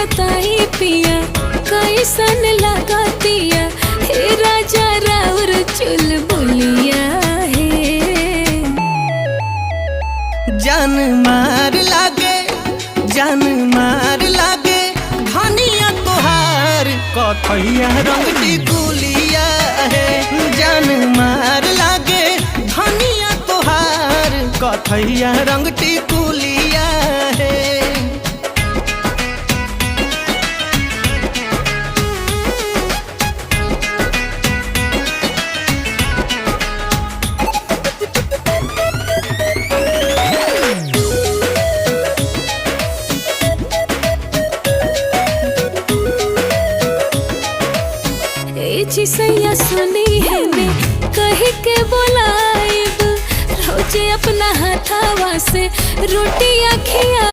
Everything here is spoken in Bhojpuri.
बताई पिया कैसन लागतिया हे राजा राउर चुल बुलिया हे। जान मार लागे, जान मार लागे धनिया तोहार कथैया रंग टिकुलिया है। जान मार लागे धनिया तोहार कथैया रंग टिकुलिया है। ए जी सैया सुनी है ने कह के बोलाइब, रोजे अपना हाथावा से रोटियां खिया।